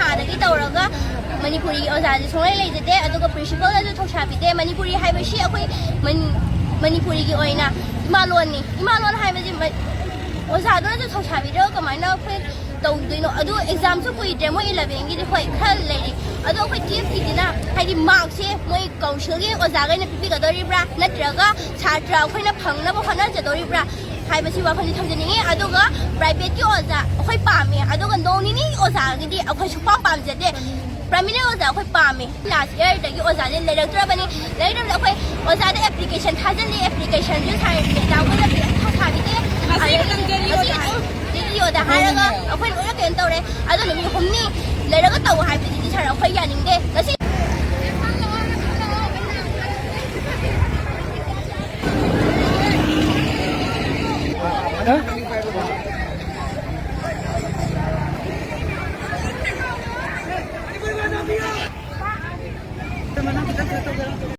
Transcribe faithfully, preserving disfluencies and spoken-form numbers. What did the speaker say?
ꯑꯥꯗꯒꯤ ꯇꯧꯔꯒ ꯃꯅꯤꯄꯨꯔꯤꯒꯤ ꯑꯣꯖꯥꯁꯦ ꯁꯨꯡꯂꯩ ꯂꯩꯖꯗꯦ, ꯑꯗꯨꯒ ꯄ꯭ꯔꯤꯟꯁꯤꯄꯜꯅꯁꯨ ꯊꯧꯁꯥꯕꯤꯗꯦ꯫ ꯃꯅꯤꯄꯨꯔꯤ ꯍꯥꯏꯕꯁꯤ ꯑꯩꯈꯣꯏ ꯃꯅꯤ-, ꯃꯅꯤꯄꯨꯔꯤꯒꯤ ꯑꯣꯏꯅ ꯏꯃꯥ ꯂꯣꯟꯅꯤ꯫ ꯏꯃꯥ ꯂꯣꯟ ꯍꯥꯏꯕꯁꯤ ꯃ-, ꯑꯣꯖꯥꯗꯨꯅꯁꯨ ꯊꯧꯁꯥꯕꯤꯗ꯭ꯔꯒ ꯀꯃꯥꯏꯅ ꯑꯩꯈꯣꯏ ꯇꯧꯗꯣꯏꯅꯣ? ꯑꯗꯨ ꯑꯦꯛꯖꯥꯝꯁꯨ ꯀꯨꯏꯗ꯭ꯔꯦ, ꯃꯣꯏ ꯏꯂꯚꯦꯟꯒꯤꯗꯤ ꯍꯣꯏ ꯈꯔ ꯂꯩꯔꯤ, ꯑꯗꯣ ꯑꯩꯈꯣꯏ ꯇꯨꯌꯦꯜꯐꯀꯤꯗꯤꯅ ꯍꯥꯏꯗꯤ ꯃꯥꯔꯛꯁꯦ ꯃꯣꯏ ꯀꯥꯎꯟꯁꯤꯜꯒꯤ ꯑꯣꯖꯥꯈꯩꯅ ꯄꯤꯕꯤꯒꯗꯧꯔꯤꯕ꯭ꯔꯥ, ꯅꯠꯇ꯭ꯔꯒ ꯁꯥꯇ꯭ꯔ ꯑꯩꯈꯣꯏꯅ ꯐꯪꯅꯕ ꯍꯣꯠꯅꯖꯗꯧꯔꯤꯕ꯭ꯔꯥ ꯍꯥꯏꯕꯁꯤ ꯋꯥꯐꯝꯁꯤ ꯊꯝꯖꯅꯤꯡꯉꯤ꯫ ꯑꯗꯨꯒ ꯄ꯭ꯔꯥꯏꯚꯦꯠꯀꯤ ꯑꯣꯖꯥ ꯑꯩꯈꯣꯏ ꯄꯥꯝꯃꯦ, ꯑꯗꯨꯒ ꯅꯣꯡ ꯅꯤꯅꯤ ꯑꯣꯖꯥꯒꯤꯗꯤ ꯑꯩꯈꯣꯏ ꯁꯨꯡꯄꯥꯝ ꯄꯥꯝꯖꯗꯦ꯫ ꯄ꯭ꯔꯥꯏꯃꯔꯤ ꯑꯣꯖꯥ ꯑꯩꯈꯣꯏ ꯄꯥꯝꯃꯦ꯫ ꯂꯥꯁ ꯏꯌꯔꯗꯒꯤ ꯑꯣꯖꯥꯁꯦ ꯂꯩꯔꯛꯇ꯭ꯔꯕꯅꯤ꯫ ꯂꯩꯔꯛꯇ꯭ꯔꯕꯗ ꯑꯩꯈꯣꯏ ꯑꯣꯖꯥꯗ ꯑꯦꯄ꯭ꯂꯤꯀꯦꯁꯟ ꯊꯥꯖꯤꯜꯂꯤ, ꯑꯦꯄ꯭ꯂꯤꯀꯦꯁꯟꯁꯨ ꯁꯥꯔ ꯃꯦꯗꯥꯝ ꯈꯣꯏꯅ ꯄꯤꯔꯛ ꯊꯧꯁꯥꯕꯤꯗꯦ꯫ ꯉꯁꯤ ꯑꯗꯒꯤ ꯈꯛꯇꯪ ꯖꯦ ꯏ ꯑꯣꯗ ꯉꯁꯤ ꯍꯥꯏꯔꯒ ꯑꯩꯈꯣꯏ ꯂꯣꯏꯅ ꯀꯩꯅꯣ ꯇꯧꯔꯦ꯫ ꯑꯗꯣ ꯅꯨꯃꯤꯠ ꯍꯨꯝꯅꯤ ꯂꯩꯔꯒ ꯇꯧ ꯍꯥꯏꯕꯗꯨꯗꯤ ꯁꯥꯔ ꯑꯩꯈꯣꯏ ꯌꯥꯅꯤꯡꯗꯦ꯫ ꯉꯁꯤ